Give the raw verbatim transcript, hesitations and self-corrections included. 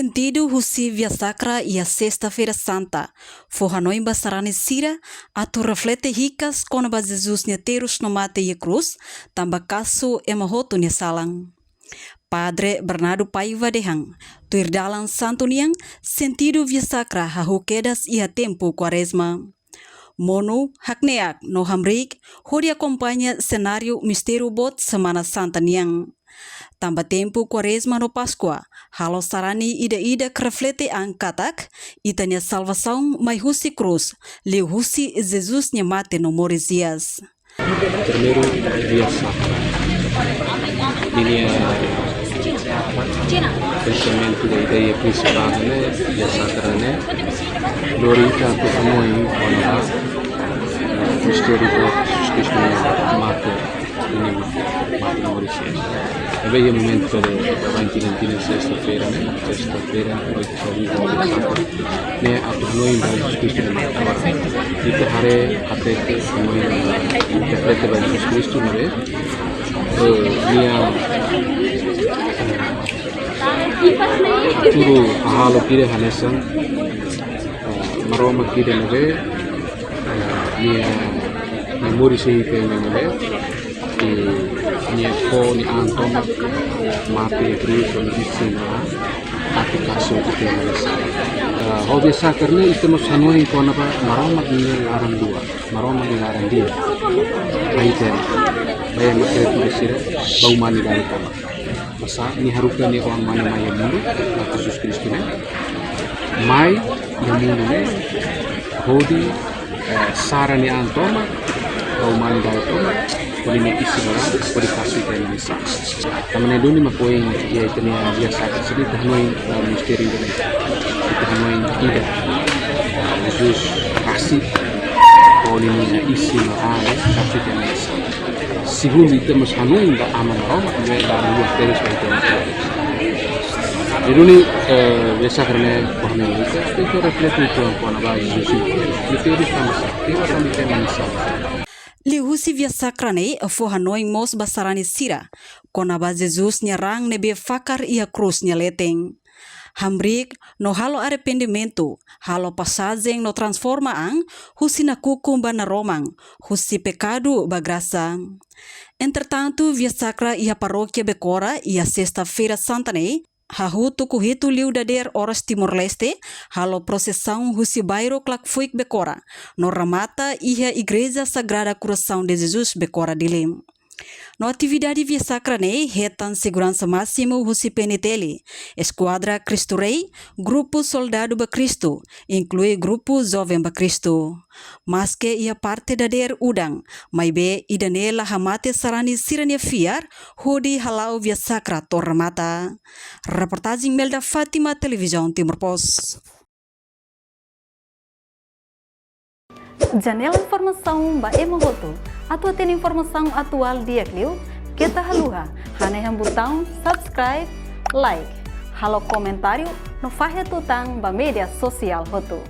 Sentidu husi Via Sacra iha Sesta-feira Santa fó hanoin ba sarani sira atu reflete hikas kona-ba Jesus nia terus no mate iha krús, tanba kasu ema hotu nia salan. Padre Bernardo Paiva dehan, tuir dalan santu nian, sentidu Via Sacra hahú kedas iha tempu Kuarezma. Monu, hakne'ak no hamriik hodi akompaña senáriu mistériu boot Semana Santa nian. Tanba tempu Kuarezma no Páskua halo sarani ida-idak reflete an katak ita-nia salvasaun mai husi krús, liuhusi Jesus nia mate no moris hi'as. Primeiru, Via Sacra. Ninia pensamentu ka ideia prinsipál ne'e, Via Sacra ne'e lori ita atu hanoin kona-ba mistériu boot Jesus Kristu nia mate, nia mate, mate no moris hi'as. Ne'ebé iha momentu de baintinan-tinan Sesta-feira ne'e, Sesta-feira, ne'e atu hanoin ba Jesus Kristu nia mate. Ita haree, hatete, hanoin, reflete ba Jesus Kristu ne'ebé, eh, nia, eh, tudu hahalok ida hanesan, eh, Maromak ida ne'ebé, eh, nia, nia moris iha ita-nia ne'ebé, i nia fó nia an tomak, mate iha krús, hodi isin ita-nia an, atu kasu ita-nia an. Eh, ho Via Sacra ne'e ita mós hanoin kona-ba Maromak nia laran-luan, Maromak nia laran-di'ak. Ba ita, ba ema kriatura sira, ba umanidade tomak. Basá nia haruka nia Oan-Mane mai iha mundu, mak Jesus Kristu ne'e mai iha mundu ne'e, hodi, eh, sara nia an tomak ba umanidade tomak, hodi nia isin nia an, hodi kasu ita-nia an. Tanba ne'e duni mak ohin iha ita-nia Via Sacra sira ita hanoin, eh, mistériu ida-ne'e. Ita hanoin ida, eh, Jesus rasik, hodi nia isin nia an, kasu ita-nia an. Segundu, ita mós hanoin ba Aman Maromak, ne'ebé laran-luan terus ba ita. Ne'e duni, eh, Via Sacra ne'e fó hanoin ita, ita reflete uitoan kona-ba Jesus. Ita reflete, ita reflete. Liuhusi Via Sacra ne'e fó hanoin mós ba sarani sira kona-ba Jesus nia raan ne'ebé fakar iha krús nia leten. Hamriik no halo arrependimentu, halo pasajen no transforma an husi nakukun ba naroman, husi pekadu ba grasa. Entretantu, Via Sacra iha Parókia Becora iha Sesta-feira Santa ne'e hahú tuku hitu liu dadeer oras Timor-Leste, halo prosesaun husi bairru Klakfuik Becora, no remata iha Igreja Sagrada Coração de Jesus Becora, Dili. No atividade Via Sacra ne'e hetan seguransa másimu husi P N T L, Eskuadra Kristu Rei, Grupu Soldadu ba Kristu, inklui Grupu Joven ba Kristu. Maske iha parte dadeer udan, maibé ida-ne'e la hamate sarani sira-nia fiar hodi hala'o Via Sacra to'o remata. Reportajen Melda Fátima, Televizaun Timor Post. Janela informasaun ba ema hotu. Atu hatene informasaun atuál di'ak liu, keta haluha hanehan butaun subscribe, like, halo komentáriu no fahe tutan ba média sosiál hotu.